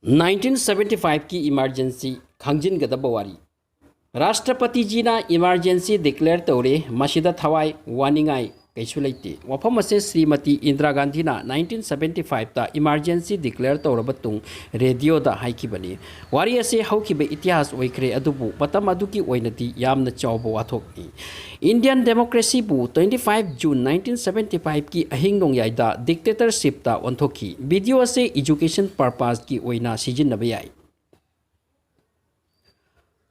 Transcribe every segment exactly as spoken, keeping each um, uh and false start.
Nineteen seventy ꯐꯥꯏꯚꯀꯤ emergency ꯈꯪꯖꯤꯟꯒꯗꯕ ꯋꯥꯔꯤ꯫ ꯔꯥꯁꯇ꯭ꯔꯄꯇꯤꯖꯤꯅ ꯏꯃꯥꯔꯖꯦꯟꯁꯤ ꯗꯤꯀ꯭ꯂꯦꯌꯔ ꯇꯧꯔꯦ, ꯃꯁꯤꯗ ꯊꯋꯥꯏ ꯋꯥꯅꯤꯡꯉꯥꯏ ꯀꯩꯁꯨ ꯂꯩꯇꯦ꯫ ꯋꯥꯐꯝ ꯑꯁꯤ ꯁ꯭ꯔꯤꯃꯇꯤ ꯏꯟꯗꯤꯔꯥ ꯒꯥꯟꯙꯤꯅ ꯅꯥꯏꯟꯇꯤꯟ ꯁꯕꯦꯟꯇꯤ ꯐꯥꯏꯚꯇ ꯏꯃꯥꯔꯖꯦꯟꯁꯤ ꯗꯤꯀ꯭ꯂꯦꯌꯔ ꯇꯧꯔꯕ ꯇꯨꯡ ꯔꯦꯗꯤꯑꯣꯗ ꯍꯥꯏꯈꯤꯕꯅꯤ꯫ ꯋꯥꯔꯤ ꯑꯁꯤ ꯍꯧꯈꯤꯕ ꯏꯇꯤꯍꯥꯁ ꯑꯣꯏꯈ꯭ꯔꯦ, ꯑꯗꯨꯕꯨ ꯃꯇꯝ ꯑꯗꯨꯒꯤ ꯑꯣꯏꯅꯗꯤ ꯌꯥꯝꯅ ꯆꯥꯎꯕ ꯋꯥꯊꯣꯛꯅꯤ꯫ ꯏꯟꯗꯤꯌꯟ ꯗꯦꯃꯣꯀ꯭ꯔꯦꯁꯤꯕꯨ twenty five June nineteen seventy ꯐꯥꯏꯚꯀꯤ ꯑꯍꯤꯡ ꯅꯣꯡꯌꯥꯏꯗ ꯗꯤꯛꯇꯦꯇꯔꯁꯤꯞꯇ ꯑꯣꯟꯊꯣꯛꯈꯤ꯫ ꯚꯤꯗꯤꯑꯣ ꯑꯁꯤ ꯏꯖꯨꯀꯦꯁꯟ ꯄꯔꯄꯁꯀꯤ ꯑꯣꯏꯅ ꯁꯤꯖꯤꯟꯅꯕ ꯌꯥꯏ꯫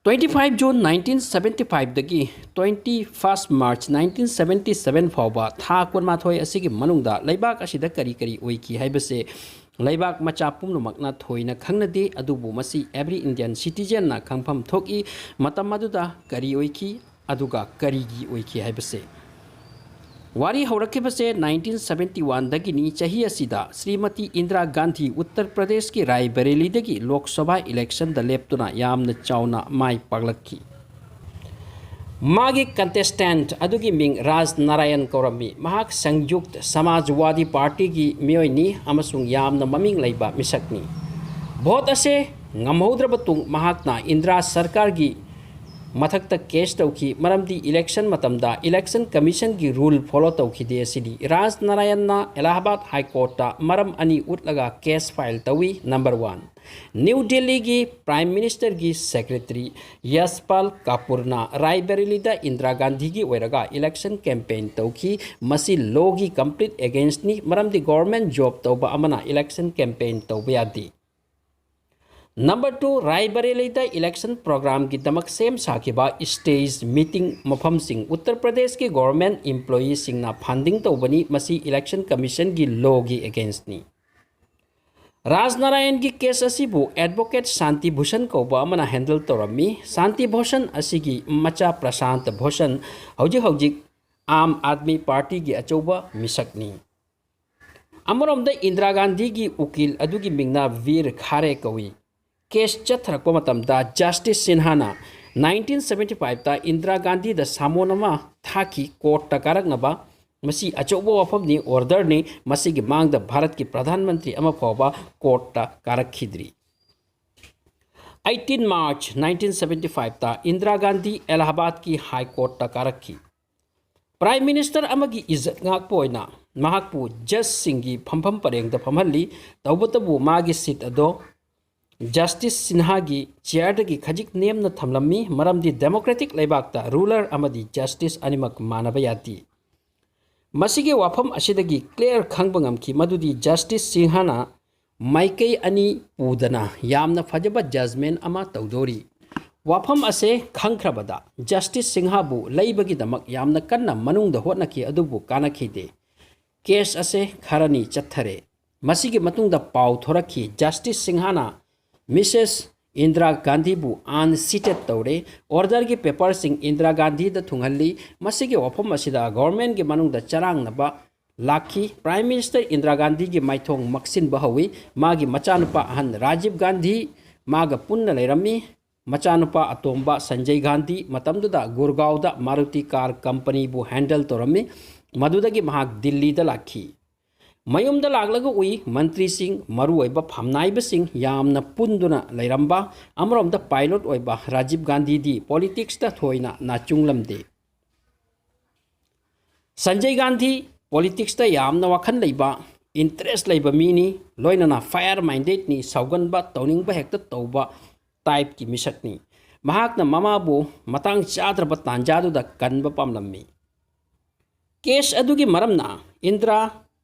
Twenty five June nineteen seventy ꯐꯥꯏꯚꯗꯒꯤ twenty first March nineteen seventy seven ꯐꯥꯎꯕ ꯊꯥ ꯀꯨꯟꯃꯥꯊꯣꯏ ꯑꯁꯤꯒꯤ ꯃꯅꯨꯡꯗ ꯂꯩꯕꯥꯛ ꯑꯁꯤꯗ ꯀꯔꯤ ꯀꯔꯤ ꯑꯣꯏꯈꯤ ꯍꯥꯏꯕꯁꯦ ꯂꯩꯕꯥꯛ ꯃꯆꯥ ꯄꯨꯝꯅꯃꯛꯅ ꯊꯣꯏꯅ ꯈꯪꯅꯗꯦ, ꯑꯗꯨꯕꯨ ꯃꯁꯤ every Indian citizenꯅ ꯈꯪꯐꯝ ꯊꯣꯛꯏ꯫ ꯃꯇꯝ ꯑꯗꯨꯗ ꯀꯔꯤ ꯑꯣꯏꯈꯤ, ꯑꯗꯨꯒ ꯀꯔꯤꯒꯤ ꯑꯣꯏꯈꯤ ꯍꯥꯏꯕꯁꯦ꯫ ꯋꯥꯔꯤ ꯍꯧꯔꯛꯈꯤꯕꯁꯦ ꯅꯥꯏꯟꯇꯤꯟ ꯁꯕꯦꯟꯇꯤ ꯋꯥꯟꯗꯒꯤꯅꯤ꯫ ꯆꯍꯤ ꯑꯁꯤꯗ ꯁ꯭ꯔꯤꯃꯇꯤ ꯏꯟꯗꯤꯔꯥ ꯒꯥꯟꯙꯤ ꯎꯠꯇꯔ ꯄ꯭ꯔꯗꯦꯁꯀꯤ ꯔꯥꯏꯕꯔꯦꯂꯤꯗꯒꯤ ꯂꯣꯛ ꯁꯚꯥ ꯏꯂꯦꯛꯁꯟꯗ ꯂꯦꯞꯇꯨꯅ ꯌꯥꯝꯅ ꯆꯥꯎꯅ ꯃꯥꯏ ꯄꯥꯛꯂꯛꯈꯤ꯫ ꯃꯥꯒꯤ ꯀꯟꯇꯦꯁꯇꯦꯟꯠ ꯑꯗꯨꯒꯤ ꯃꯤꯡ ꯔꯥꯖ ꯅꯥꯔꯥꯌꯟ ꯀꯧꯔꯝꯃꯤ꯫ ꯃꯍꯥꯛ ꯁꯪꯌꯨꯛꯇ ꯁꯃꯥꯖꯋꯥꯗꯤ ꯄꯥꯔꯇꯤꯒꯤ ꯃꯤꯑꯣꯏꯅꯤ ꯑꯃꯁꯨꯡ ꯌꯥꯝꯅ ꯃꯃꯤꯡ ꯂꯩꯕ ꯃꯤꯁꯛꯅꯤ꯫ ꯚꯣꯠ ꯑꯁꯦ ꯉꯝꯍꯧꯗ꯭ꯔꯕ ꯇꯨꯡ ꯃꯍꯥꯛꯅ ꯏꯟꯗꯤꯔꯥ ꯁꯔꯀꯥꯔꯒꯤ ꯃꯊꯛꯇ ꯀꯦꯁ ꯇꯧꯈꯤ, ꯃꯔꯝꯗꯤ ꯏꯂꯦꯛꯁꯟ ꯃꯇꯝꯗ ꯏꯂꯦꯛꯁꯟ ꯀꯃꯤꯁꯟꯒꯤ ꯔꯨꯜ ꯐꯣꯂꯣ ꯇꯧꯈꯤꯗꯦ ꯑꯁꯤꯅꯤ꯫ ꯔꯥꯖ ꯅꯥꯔꯥꯌꯟꯅ ꯑꯦꯂꯥꯍꯥꯕꯥꯗ ꯍꯥꯏ ꯀꯣꯔꯠꯇ ꯃꯔꯝ ꯑꯅꯤ ꯎꯠꯂꯒ ꯀꯦꯁ ꯐꯥꯏꯜ ꯇꯧꯏ꯫ ꯅꯝꯕꯔ ꯋꯥꯟ, ꯅ꯭ꯌꯨ ꯗꯤꯜꯂꯤꯒꯤ ꯄ꯭ꯔꯥꯏꯝ ꯃꯤꯅꯤꯁꯇꯔꯒꯤ ꯁꯦꯀ꯭ꯔꯦꯇꯔꯤ ꯌꯁꯄꯥꯜ ꯀꯥꯄꯨꯔꯅ ꯔꯥꯏꯕꯔꯦꯂꯤꯗ ꯏꯟꯗꯤꯔꯥ ꯒꯥꯟꯙꯤꯒꯤ ꯑꯣꯏꯔꯒ ꯏꯂꯦꯛꯁꯟ ꯀꯦꯝꯄꯦꯟ ꯇꯧꯈꯤ꯫ ꯃꯁꯤ ꯂꯣꯒꯤ ꯀꯝꯄ꯭ꯂꯤꯠ ꯑꯦꯒꯦꯟꯁꯅꯤ, ꯃꯔꯝꯗꯤ ꯒꯣꯔꯃꯦꯟ ꯖꯣꯕ ꯇꯧꯕ ꯑꯃꯅ ꯏꯂꯦꯛꯁꯟ ꯀꯦꯝꯄꯦꯟ ꯇꯧꯕ ꯌꯥꯗꯦ꯫ ꯅꯝꯕꯔ ꯇꯨ, ꯔꯥꯏꯕꯔꯦꯂꯤꯗ ꯏꯂꯦꯛꯁꯟ ꯄ꯭ꯔꯣꯒ꯭ꯔꯥꯝꯒꯤꯗꯃꯛ ꯁꯦꯝ ꯁꯥꯈꯤꯕ ꯁ꯭ꯇꯦꯖ ꯃꯤꯇꯤꯡ ꯃꯐꯝꯁꯤꯡ ꯎꯠꯇꯔ ꯄ꯭ꯔꯗꯦꯁꯀꯤ ꯒꯣꯔꯃꯦꯟ ꯏꯝꯄ꯭ꯂꯣꯌꯤꯁꯤꯡꯅ ꯐꯟꯗꯤꯡ ꯇꯧꯕꯅꯤ꯫ ꯃꯁꯤ ꯏꯂꯦꯛꯁꯟ ꯀꯃꯤꯁꯟꯒꯤ ꯂꯣꯒꯤ ꯑꯦꯒꯦꯟꯁꯅꯤ꯫ ꯔꯥꯖ ꯅꯥꯔꯥꯌꯟꯒꯤ ꯀꯦꯁ ꯑꯁꯤꯕꯨ ꯑꯦꯗꯚꯣꯀꯦꯠ ꯁꯥꯟꯇꯤ ꯚꯨꯁꯟ ꯀꯧꯕ ꯑꯃꯅ ꯍꯦꯟꯗꯜ ꯇꯧꯔꯝꯃꯤ꯫ ꯁꯥꯟꯇꯤ ꯚꯨꯁꯟ ꯑꯁꯤꯒꯤ ꯃꯆꯥ ꯄ꯭ꯔꯁꯥꯟꯇ ꯚꯨꯁꯟ ꯍꯧꯖꯤꯛ ꯍꯧꯖꯤꯛ ꯑꯥꯝ ꯑꯥꯗꯃꯤ ꯄꯥꯔꯇꯤꯒꯤ ꯑꯆꯧꯕ ꯃꯤꯁꯛꯅꯤ꯫ ꯑꯃꯔꯣꯝꯗ ꯏꯟꯗꯤꯔꯥ ꯒꯥꯟꯙꯤꯒꯤ ꯎꯀꯤꯜ ꯑꯗꯨꯒꯤ ꯃꯤꯡꯅ ꯚꯤꯔ ꯈꯥꯔꯦ ꯀꯧꯏ꯫ ꯀꯦꯁ ꯆꯠꯊꯔꯛꯄ ꯃꯇꯝꯗ ꯖꯁꯇꯤꯁ ꯁꯤꯟꯍꯥꯅ ꯅꯥꯏꯟꯇꯤꯟ ꯁꯕꯦꯟꯇꯤ ꯐꯥꯏꯚꯇ ꯏꯟꯗꯤꯔꯥ ꯒꯥꯟꯙꯤꯗ ꯁꯥꯃꯣꯟ ꯑꯃ ꯊꯥꯈꯤ ꯀꯣꯔꯠꯇ ꯀꯥꯔꯛꯅꯕ꯫ ꯃꯁꯤ ꯑꯆꯧꯕ ꯋꯥꯐꯝꯅꯤ, ꯑꯣꯔꯗꯔꯅꯤ꯫ ꯃꯁꯤꯒꯤ ꯃꯥꯡꯗ ꯚꯥꯔꯠꯀꯤ ꯄ꯭ꯔꯙꯥꯟ ꯃꯟꯇ꯭ꯔꯤ ꯑꯃ ꯐꯥꯎꯕ ꯀꯣꯔꯠꯇ ꯀꯥꯔꯛꯈꯤꯗ꯭ꯔꯤ꯫ ꯑꯩꯠꯇꯤꯟ ꯃꯥꯔꯆ ꯅꯥꯏꯟꯇꯤꯟ ꯁꯕꯦꯟꯇꯤ ꯐꯥꯏꯚꯇ ꯏꯟꯗꯤꯔꯥ ꯒꯥꯟꯙꯤ ꯑꯦꯂꯥꯍꯥꯕꯥꯗꯀꯤ ꯍꯥꯏ ꯀꯣꯔꯠꯇ ꯀꯥꯔꯛꯈꯤ꯫ ꯄ꯭ꯔꯥꯏꯝ ꯃꯤꯅꯤꯁꯇꯔ ꯑꯃꯒꯤ ꯏꯖꯠ ꯉꯥꯛꯄ ꯑꯣꯏꯅ ꯃꯍꯥꯛꯄꯨ ꯖꯖꯁꯤꯡꯒꯤ ꯐꯝꯐꯝ ꯄꯔꯦꯡꯗ ꯐꯝꯍꯜꯂꯤ꯫ ꯇꯧꯕꯇꯕꯨ ꯃꯥꯒꯤ ꯁꯤꯠ ꯑꯗꯣ ꯖꯁꯇꯤꯁ ꯁꯤꯟꯍꯥꯒꯤ ꯆꯤꯌꯔꯗꯒꯤ ꯈꯖꯤꯛ ꯅꯦꯝꯅ ꯊꯝꯂꯝꯃꯤ, ꯃꯔꯝꯗꯤ ꯗꯦꯃꯣꯀ꯭ꯔꯦꯇꯤꯛ ꯂꯩꯕꯥꯛꯇ ꯔꯨꯂꯔ ꯑꯃꯗꯤ ꯖꯁꯇꯤꯁ ꯑꯅꯤꯃꯛ ꯃꯥꯟꯅꯕ ꯌꯥꯗꯦ꯫ ꯃꯁꯤꯒꯤ ꯋꯥꯐꯝ ꯑꯁꯤꯗꯒꯤ ꯀ꯭ꯂꯤꯌꯔ ꯈꯪꯕ ꯉꯝꯈꯤ ꯃꯗꯨꯗꯤ ꯖꯁꯇꯤꯁ ꯁꯤꯡꯍꯅ ꯃꯥꯏꯀꯩ ꯑꯅꯤ ꯄꯨꯗꯅ ꯌꯥꯝꯅ ꯐꯖꯕ ꯖꯖꯃꯦꯟ ꯑꯃ ꯇꯧꯗꯣꯔꯤ꯫ ꯋꯥꯐꯝ ꯑꯁꯦ ꯈꯪꯈ꯭ꯔꯕꯗ ꯖꯁꯇꯤꯁ ꯁꯤꯡꯍꯕꯨ ꯂꯩꯕꯒꯤꯗꯃꯛ ꯌꯥꯝꯅ ꯀꯟꯅ ꯃꯅꯨꯡꯗ ꯍꯣꯠꯅꯈꯤ, ꯑꯗꯨꯕꯨ ꯀꯥꯟꯅꯈꯤꯗꯦ꯫ ꯀꯦꯁ ꯑꯁꯦ ꯈꯔꯅꯤ ꯆꯠꯊꯔꯦ꯫ ꯃꯁꯤꯒꯤ ꯃꯇꯨꯡꯗ ꯄꯥꯎ ꯊꯣꯔꯛꯈꯤ, ꯖꯁꯇꯤꯁ ꯁꯤꯡꯍꯅ ꯃꯤꯁꯦꯁ ꯏꯟꯗꯤꯔꯥ ꯒꯥꯟꯙꯤꯕꯨ ꯑꯟꯁꯤꯇꯦꯠ ꯇꯧꯔꯦ꯫ ꯑꯣꯔꯗꯔꯒꯤ ꯄꯦꯄꯔꯁꯤꯡ ꯏꯟꯗꯤꯔꯥ ꯒꯥꯟꯙꯤꯗ ꯊꯨꯡꯍꯜꯂꯤ꯫ ꯃꯁꯤꯒꯤ ꯋꯥꯐꯝ ꯑꯁꯤꯗ ꯒꯣꯚꯔꯟꯃꯦꯟꯠꯀꯤ ꯃꯅꯨꯡꯗ ꯆꯔꯥꯡꯅꯕ ꯂꯥꯛꯈꯤ꯫ ꯄ꯭ꯔꯥꯏꯝ ꯃꯤꯅꯤꯁꯇꯔ ꯏꯟꯗꯤꯔꯥ ꯒꯥꯟꯙꯤꯒꯤ ꯃꯥꯏꯊꯣꯡ ꯃꯛꯁꯤꯟꯕ ꯍꯧꯏ꯫ ꯃꯥꯒꯤ ꯃꯆꯥꯅꯨꯄꯥ ꯑꯍꯟ ꯔꯥꯖꯤꯕ ꯒꯥꯟꯙꯤ ꯃꯥꯒ ꯄꯨꯟꯅ ꯂꯩꯔꯝꯃꯤ꯫ ꯃꯆꯥꯅꯨꯄꯥ ꯑꯇꯣꯝꯕ ꯁꯟꯖꯌ ꯒꯥꯟꯙꯤ ꯃꯇꯝꯗꯨꯗ ꯒꯨꯔꯒꯥꯎꯗ ꯃꯥꯔꯨꯇꯤ ꯀꯥꯔ ꯀꯝꯄꯅꯤꯕꯨ ꯍꯦꯟꯗꯜ ꯇꯧꯔꯝꯃꯤ꯫ ꯃꯗꯨꯗꯒꯤ ꯃꯍꯥꯛ ꯗꯤꯜꯂꯤꯗ ꯂꯥꯛꯈꯤ꯫ ꯃꯌꯨꯝꯗ ꯂꯥꯛꯂꯒ ꯎꯏ, ꯃꯟꯇ꯭ꯔꯤꯁꯤꯡ, ꯃꯔꯨꯑꯣꯏꯕ ꯐꯝꯅꯥꯏꯕꯁꯤꯡ ꯌꯥꯝꯅ ꯄꯨꯟꯗꯨꯅ ꯂꯩꯔꯝꯕ꯫ ꯑꯃꯔꯣꯝꯗ ꯄꯥꯏꯂꯣꯠ ꯑꯣꯏꯕ ꯔꯥꯖꯤꯕ ꯒꯥꯟꯙꯤꯗꯤ ꯄꯣꯂꯤꯇꯤꯛꯁꯇ ꯊꯣꯏꯅ ꯅꯥꯆꯨꯡꯂꯝꯗꯦ꯫ ꯁꯟꯖꯌ ꯒꯥꯟꯙꯤ ꯄꯣꯂꯤꯇꯤꯛꯁꯇ ꯌꯥꯝꯅ ꯋꯥꯈꯜ ꯂꯩꯕ, ꯏꯟꯇꯔꯦꯁ ꯂꯩꯕ ꯃꯤꯅꯤ, ꯂꯣꯏꯅꯅ ꯐꯥꯏꯌꯔ ꯃꯥꯏꯟꯗꯦꯠꯅꯤ, ꯁꯥꯎꯒꯟꯕ, ꯇꯧꯅꯤꯡꯕ ꯍꯦꯛꯇ ꯇꯧꯕ ꯇꯥꯏꯞꯀꯤ ꯃꯤꯁꯛꯅꯤ꯫ ꯃꯍꯥꯛꯅ ꯃꯃꯥꯕꯨ ꯃꯇꯥꯡ ꯆꯥꯗ꯭ꯔꯕ ꯇꯥꯟꯖꯥꯗꯨꯗ ꯀꯟꯕ ꯄꯥꯝꯂꯝꯃꯤ꯫ ꯀꯦꯁ ꯑꯗꯨꯒꯤ ꯃꯔꯝꯅ ꯏꯟꯗꯤꯔꯥ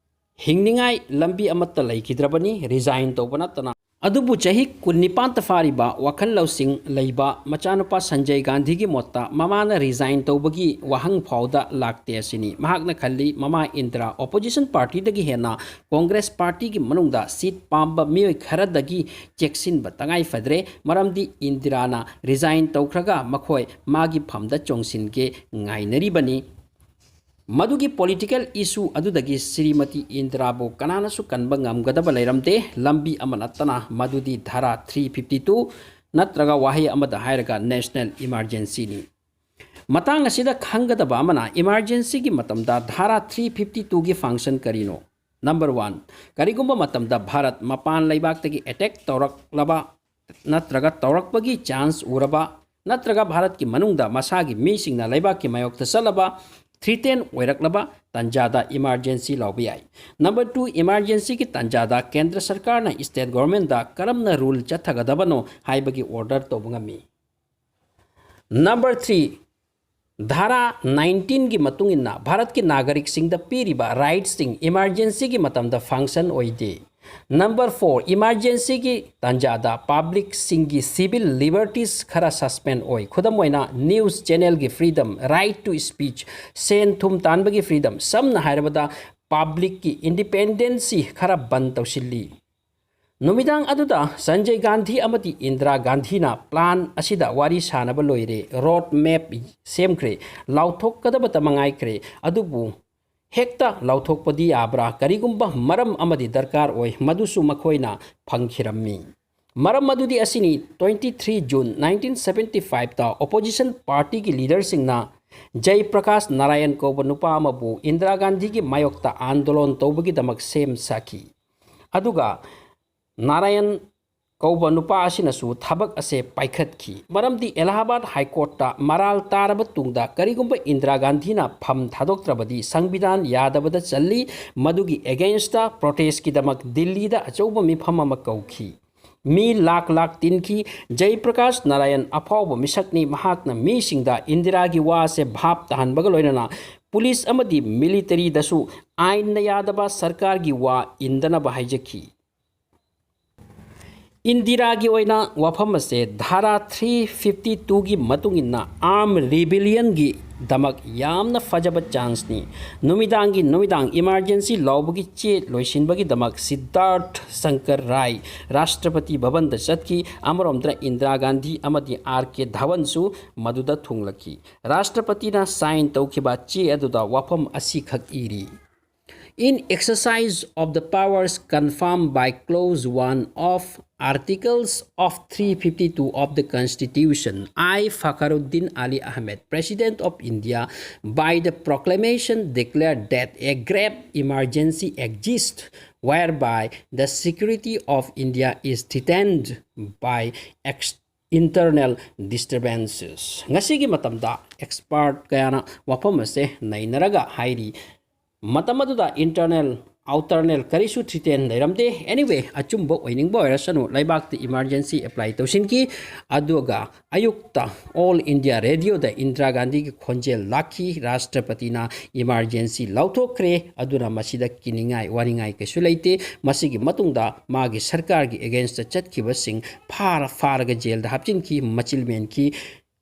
ꯍꯤꯡꯅꯤꯡꯉꯥꯏ ꯂꯝꯕꯤ ꯑꯃꯠꯇ ꯂꯩꯈꯤꯗ꯭ꯔꯕꯅꯤ, ꯔꯤꯖꯥꯏꯟ ꯇꯧꯕ ꯅꯠꯇꯅ꯫ ꯑꯗꯨꯕꯨ ꯆꯍꯤ ꯀꯨꯟꯅꯤꯄꯥꯟꯇ ꯐꯥꯔꯤꯕ ꯋꯥꯈꯜ ꯂꯧꯁꯤꯡ ꯂꯩꯕ ꯃꯆꯥꯅꯨꯄꯥ ꯁꯟꯖꯌ ꯒꯥꯟꯙꯤꯒꯤ ꯃꯣꯠꯇ ꯃꯃꯥꯅ ꯔꯤꯖꯥꯏꯟ ꯇꯧꯕꯒꯤ ꯋꯥꯍꯪ ꯐꯥꯎꯗ ꯂꯥꯛꯇꯦ ꯑꯁꯤꯅꯤ꯫ ꯃꯍꯥꯛꯅ ꯈꯜꯂꯤ, ꯃꯃꯥ ꯏꯟꯗꯤꯔꯥ ꯑꯣꯄꯣꯖꯤꯁꯟ ꯄꯥꯔꯇꯤꯗꯒꯤ ꯍꯦꯟꯅ ꯀꯣꯡꯒ꯭ꯔꯦꯁ ꯄꯥꯔꯇꯤꯒꯤ ꯃꯅꯨꯡꯗ ꯁꯤꯠ ꯄꯥꯝꯕ ꯃꯤꯑꯣꯏ ꯈꯔꯗꯒꯤ ꯆꯦꯛꯁꯤꯟꯕ ꯇꯉꯥꯏ ꯐꯗ꯭ꯔꯦ, ꯃꯔꯝꯗꯤ ꯏꯟꯗꯤꯔꯥꯅ ꯔꯤꯖꯥꯏꯟ ꯇꯧꯈ꯭ꯔꯒ ꯃꯈꯣꯏ ꯃꯥꯒꯤ ꯐꯝꯗ ꯆꯣꯡꯁꯤꯟꯒꯦ ꯉꯥꯏꯅꯔꯤꯕꯅꯤ꯫ ꯃꯗꯨꯒꯤ ꯄꯣꯂꯤꯇꯤꯀꯦꯜ ꯏꯁꯨ ꯑꯗꯨꯗꯒꯤ ꯁ꯭ꯔꯤꯃꯇꯤ ꯏꯟꯗꯤꯔꯥꯕꯨ ꯀꯅꯥꯅꯁꯨ ꯀꯟꯕ ꯉꯝꯒꯗꯕ ꯂꯩꯔꯝꯗꯦ, ꯂꯝꯕꯤ ꯑꯃ ꯅꯠꯇꯅ, ꯃꯗꯨꯗꯤ ꯙꯥꯔꯥ ꯊ꯭ꯔꯤ ꯐꯤꯐꯇꯤ ꯇꯨ, ꯅꯠꯇ꯭ꯔꯒ ꯋꯥꯍꯩ ꯑꯃꯗ ꯍꯥꯏꯔꯒ ꯅꯦꯁꯅꯦꯜ ꯏꯃꯥꯔꯖꯦꯟꯁꯤꯅꯤ꯫ ꯃꯇꯥꯡ ꯑꯁꯤꯗ ꯈꯪꯒꯗꯕ ꯑꯃꯅ, ꯏꯃꯥꯔꯖꯦꯟꯁꯤꯒꯤ ꯃꯇꯝꯗ ꯙꯥꯔꯥ ꯊ꯭ꯔꯤ ꯐꯤꯐꯇꯤ ꯇꯨꯒꯤ ꯐꯪꯁꯟ ꯀꯔꯤꯅꯣ? ꯅꯝꯕꯔ ꯋꯥꯟ, ꯀꯔꯤꯒꯨꯝꯕ ꯃꯇꯝꯗ ꯚꯥꯔꯠ ꯃꯄꯥꯟ ꯂꯩꯕꯥꯛꯇꯒꯤ ꯑꯦꯇꯦꯛ ꯇꯧꯔꯛꯂꯕ ꯅꯠꯇ꯭ꯔꯒ ꯇꯧꯔꯛꯄꯒꯤ ꯆꯥꯟꯁ ꯎꯔꯕ, ꯅꯠꯇ꯭ꯔꯒ ꯚꯥꯔꯠꯀꯤ ꯃꯅꯨꯡꯗ ꯃꯁꯥꯒꯤ ꯃꯤꯁꯤꯡꯅ ꯂꯩꯕꯥꯛꯀꯤ ꯃꯥꯌꯣꯛꯇ ꯆꯠꯂꯕ, ꯊ꯭ꯔꯤꯇꯦꯟ ꯑꯣꯏꯔꯛꯂꯕ ꯇꯥꯟꯖꯥꯗ ꯏꯃꯥꯔꯖꯦꯟꯁꯤ ꯂꯥꯎꯕ ꯌꯥꯏ꯫ ꯅꯝꯕꯔ ꯇꯨ, ꯏꯃꯥꯔꯖꯦꯟꯁꯤꯒꯤ ꯇꯥꯟꯖꯥꯗ ꯀꯦꯟꯗ꯭ꯔ ꯁꯔꯀꯥꯔꯅ ꯁ꯭ꯇꯦꯠ ꯒꯣꯔꯃꯦꯟꯗ ꯀꯔꯝꯅ ꯔꯨꯜ ꯆꯠꯊꯒꯗꯕꯅꯣ ꯍꯥꯏꯕꯒꯤ ꯑꯣꯔꯗꯔ ꯇꯧꯕ ꯉꯝꯃꯤ꯫ ꯅꯝꯕꯔ ꯊ꯭ꯔꯤ, ꯙꯥꯔꯥ ꯅꯥꯏꯟꯇꯤꯟꯒꯤ ꯃꯇꯨꯡ ꯏꯟꯅ ꯚꯥꯔꯠꯀꯤ ꯅꯥꯒꯔꯤꯛꯁꯤꯡꯗ ꯄꯤꯔꯤꯕ ꯔꯥꯏꯠꯁꯤꯡ ꯏꯃꯥꯔꯖꯦꯟꯁꯤꯒꯤ ꯃꯇꯝꯗ ꯐꯪꯁꯟ ꯑꯣꯏꯗꯦ꯫ ꯅꯝꯕꯔ ꯐꯣꯔ, ꯏꯃꯥꯔꯖꯦꯟꯁꯤꯒꯤ ꯇꯥꯟꯖꯥꯗ ꯄꯥꯕ꯭ꯂꯤꯛꯁꯤꯡꯒꯤ ꯁꯤꯚꯤꯜ ꯂꯤꯕꯔꯇꯤꯁ ꯈꯔ ꯁꯁꯄꯦꯟ ꯑꯣꯏ꯫ ꯈꯨꯗꯝ ꯑꯣꯏꯅ, ꯅ꯭ꯌꯨꯁ ꯆꯦꯅꯦꯜꯒꯤ ꯐ꯭ꯔꯤꯗꯝ, ꯔꯥꯏꯠ ꯇꯨ ꯁ꯭ꯄꯤꯆ, ꯁꯦꯟ ꯊꯨꯝ ꯇꯥꯟꯕꯒꯤ ꯐ꯭ꯔꯤꯗꯝ, ꯁꯝꯅ ꯍꯥꯏꯔꯕꯗ ꯄꯥꯕ꯭ꯂꯤꯛꯀꯤ ꯏꯟꯗꯤꯄꯦꯟꯗꯦꯟꯁꯤ ꯈꯔ ꯕꯟ ꯇꯧꯁꯤꯜꯂꯤ꯫ ꯅꯨꯃꯤꯗꯥꯡ ꯑꯗꯨꯗ ꯁꯟꯖꯌ ꯒꯥꯟꯙꯤ ꯑꯃꯗꯤ ꯏꯟꯗꯤꯔꯥ ꯒꯥꯟꯙꯤꯅ ꯄ꯭ꯂꯥꯟ ꯑꯁꯤꯗ ꯋꯥꯔꯤ ꯁꯥꯅꯕ ꯂꯣꯏꯔꯦ, ꯔꯣꯗ ꯃꯦꯞ ꯁꯦꯝꯈ꯭ꯔꯦ, ꯂꯥꯎꯊꯣꯛꯀꯗꯕꯇ ꯃꯉꯥꯏꯈ꯭ꯔꯦ꯫ ꯑꯗꯨꯕꯨ ꯍꯦꯛꯇ ꯂꯥꯎꯊꯣꯛꯄꯗꯤ ꯌꯥꯕ꯭ꯔꯥ? ꯀꯔꯤꯒꯨꯝꯕ ꯃꯔꯝ ꯑꯃꯗꯤ ꯗꯔꯀꯥꯔ ꯑꯣꯏ, ꯃꯗꯨꯁꯨ ꯃꯈꯣꯏꯅ ꯐꯪꯈꯤꯔꯝꯃꯤ꯫ ꯃꯔꯝ ꯑꯗꯨꯗꯤ ꯑꯁꯤꯅꯤ, twenty three June nineteen seventy fiveꯇ opposition partyꯒꯤ leaderꯁꯤꯡꯅ ꯖꯩ Prakash Narayan ꯀꯧꯕ ꯅꯨꯄꯥ ꯑꯃꯕꯨ ꯏꯟꯗꯤꯔꯥ ꯒꯥꯟꯙꯤꯒꯤ ꯃꯥꯌꯣꯛꯇ ꯑꯥꯟꯗꯣꯂꯣꯟ ꯇꯧꯕꯒꯤꯗꯃꯛ ꯁꯦꯝ ꯁꯥꯈꯤ꯫ ꯑꯗꯨꯒ ꯅꯥꯔꯥꯌꯟ ꯀꯧꯕ ꯅꯨꯄꯥ ꯑꯁꯤꯅꯁꯨ ꯊꯕꯛ ꯑꯁꯦ ꯄꯥꯏꯈꯠꯈꯤ, ꯃꯔꯝꯗꯤ ꯑꯦꯂꯥꯍꯥꯕꯥꯗ ꯍꯥꯏ ꯀꯣꯔꯠꯇ ꯃꯔꯥꯜ ꯇꯥꯔꯕ ꯇꯨꯡꯗ ꯀꯔꯤꯒꯨꯝꯕ ꯏꯟꯗꯤꯔꯥ ꯒꯥꯟꯙꯤꯅ ꯐꯝ ꯊꯥꯗꯣꯛꯇ꯭ꯔꯕꯗꯤ ꯁꯪꯕꯤꯙꯥꯟ ꯌꯥꯗꯕꯗ ꯆꯜꯂꯤ꯫ ꯃꯗꯨꯒꯤ againstꯇ protestꯀꯤꯗꯃꯛ ꯗꯤꯜꯂꯤꯗ ꯑꯆꯧꯕ ꯃꯤꯐꯝ ꯑꯃ ꯀꯧꯈꯤ꯫ ꯃꯤ ꯂꯥꯛ ꯂꯥꯛ ꯇꯤꯟꯈꯤ꯫ ꯖꯩ ꯄ꯭ꯔꯀꯥꯁ ꯅꯥꯔꯥꯌꯟ ꯑꯐꯥꯎꯕ ꯃꯤꯁꯛꯅꯤ꯫ ꯃꯍꯥꯛꯅ ꯃꯤꯁꯤꯡꯗ ꯏꯟꯗꯤꯔꯥꯒꯤ ꯋꯥꯁꯦ ꯚꯥꯞ ꯇꯥꯍꯟꯕꯒ ꯂꯣꯏꯅꯅ ꯄꯨꯂꯤꯁ ꯑꯃꯗꯤ ꯃꯤꯂꯤꯇꯔꯤꯗꯁꯨ ꯑꯥꯏꯟꯅ ꯌꯥꯗꯕ ꯁꯔꯀꯥꯔꯒꯤ ꯋꯥ ꯏꯟꯗꯅꯕ ꯍꯥꯏꯖꯈꯤ꯫ ꯏꯟꯗꯤꯔꯥꯒꯤ ꯑꯣꯏꯅ ꯋꯥꯐꯝ ꯑꯁꯦ ꯙꯥꯔꯥ three fifty twoꯒꯤ ꯃꯇꯨꯡ ꯏꯟꯅ armed rebellionꯒꯤꯗꯃꯛ ꯌꯥꯝꯅ ꯐꯖꯕ ꯆꯥꯟꯁꯅꯤ꯫ ꯅꯨꯃꯤꯗꯥꯡꯒꯤ ꯅꯨꯃꯤꯗꯥꯡ emergency ꯂꯥꯎꯕꯒꯤ ꯆꯦ ꯂꯣꯏꯁꯤꯟꯕꯒꯤꯗꯃꯛ ꯁꯤꯗꯥꯔꯊ ꯁꯪꯀꯔ ꯔꯥꯏ ꯔꯥꯁꯇ꯭ꯔꯄꯇꯤ ꯚꯕꯟꯗ ꯆꯠꯈꯤ꯫ ꯑꯃꯔꯣꯝꯗ ꯏꯟꯗꯤꯔꯥ ꯒꯥꯟꯙꯤ ꯑꯃꯗꯤ ꯑꯥꯔ ꯀꯦ ꯙꯋꯟꯁꯨ ꯃꯗꯨꯗ ꯊꯨꯡꯂꯈꯤ꯫ ꯔꯥꯁꯇ꯭ꯔꯄꯇꯤꯅ ꯁꯥꯏꯟ ꯇꯧꯈꯤꯕ ꯆꯦ ꯑꯗꯨꯗ ꯋꯥꯐꯝ ꯑꯁꯤꯈꯛ ꯏꯔꯤ: In exercise of the powers confirmed by Clause one of Articles of three fifty-two of the Constitution, I, Fakhruddin Ali Ahmed, President of India, by the proclamation declared that a grave emergency exists whereby the security of India is threatened by ex- internal disturbances. ꯉꯁꯤꯒꯤ ꯃꯇꯝꯗ expert ꯀꯌꯥꯅ ꯋꯥꯐꯝ ꯑꯁꯦ ꯅꯩꯅꯔꯒ ꯍꯥꯏꯔꯤ, ꯃꯇꯝ ꯑꯗꯨꯗ internal, outer nail ꯀꯔꯤꯁꯨ threaten ꯂꯩꯔꯝꯗꯦ꯫ Anyway, ꯑꯆꯨꯝꯕ ꯑꯣꯏꯅꯤꯡꯕ ꯑꯣꯏꯔꯁꯅꯨ, ꯂꯩꯕꯥꯛꯇ emergency apply ꯇꯧꯁꯤꯟꯈꯤ꯫ ꯑꯗꯨꯒ ꯑꯌꯨꯛꯇ All India Radioꯗ ꯏꯟꯗꯤꯔꯥ ꯒꯥꯟꯙꯤꯒꯤ ꯈꯣꯟꯖꯦꯜ ꯂꯥꯛꯈꯤ, ꯔꯥꯁꯇ꯭ꯔꯄꯇꯤꯅ emergency ꯂꯥꯎꯊꯣꯛꯈ꯭ꯔꯦ꯫ ꯑꯗꯨꯅ ꯃꯁꯤꯗ ꯀꯤꯅꯤꯡꯉꯥꯏ ꯋꯥꯅꯤꯡꯉꯥꯏ ꯀꯩꯁꯨ ꯂꯩꯇꯦ꯫ ꯃꯁꯤꯒꯤ ꯃꯇꯨꯡꯗ ꯃꯥꯒꯤ ꯁꯔꯀꯥꯔꯒꯤ against ꯆꯠꯈꯤꯕꯁꯤꯡ ꯐꯥꯔ ꯐꯥꯔꯒ ꯖꯦꯜꯗ ꯍꯥꯞꯆꯤꯟꯈꯤ, ꯃꯆꯤꯜ ꯃꯦꯟꯈꯤ,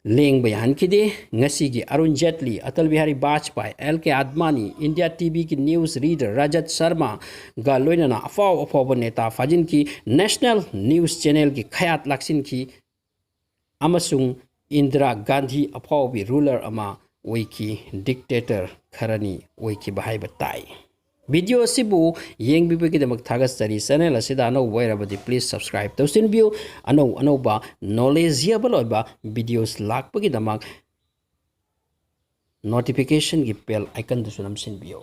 ꯂꯦꯡꯕ ꯌꯥꯍꯟꯈꯤꯗꯦ꯫ ꯉꯁꯤꯒꯤ ꯑꯔꯨꯟ ꯖꯦꯠꯂꯤ, ꯑꯇꯜ ꯕꯤꯍꯥꯔꯤ ꯕꯥꯖꯄꯥꯏ, ꯑꯦꯜ ꯀꯦ ꯑꯗꯃꯥꯅꯤ, ꯏꯟꯗꯤꯌꯥ ꯇꯤꯚꯤꯒꯤ news reader ꯔꯖꯠ ꯁꯔꯃꯥꯒ ꯂꯣꯏꯅꯅ ꯑꯐꯥꯎ ꯑꯐꯥꯎꯕ ꯅꯦꯇꯥ ꯐꯥꯖꯤꯟꯈꯤ, national news channelꯒꯤ ꯈꯌꯥꯠ ꯂꯥꯛꯁꯤꯟꯈꯤ, ꯑꯃꯁꯨꯡ ꯏꯟꯗꯤꯔꯥ ꯒꯥꯟꯙꯤ ꯑꯐꯥꯎꯕꯤ ruler ꯑꯃ ꯑꯣꯏꯈꯤ, dictator ꯈꯔꯅꯤ ꯑꯣꯏꯈꯤꯕ ꯍꯥꯏꯕ ꯇꯥꯏ꯫ Video ꯑꯁꯤꯕꯨ ꯌꯦꯡꯕꯤꯕꯒꯤꯗꯃꯛ ꯊꯥꯒꯠꯆꯔꯤ꯫ Channel ꯑꯁꯤꯗ ꯑꯅꯧꯕ ꯑꯣꯏꯔꯕꯗꯤ please subscribe ꯇꯧꯁꯤꯟꯕꯤꯌꯨ꯫ ꯑꯅꯧ ꯑꯅꯧꯕ knowledgeable ꯑꯣꯏꯕ videos ꯂꯥꯛꯄꯒꯤꯗꯃꯛ notificationꯒꯤ bell iconꯗꯨꯁꯨ ꯅꯝꯁꯤꯟꯕꯤꯌꯨ꯫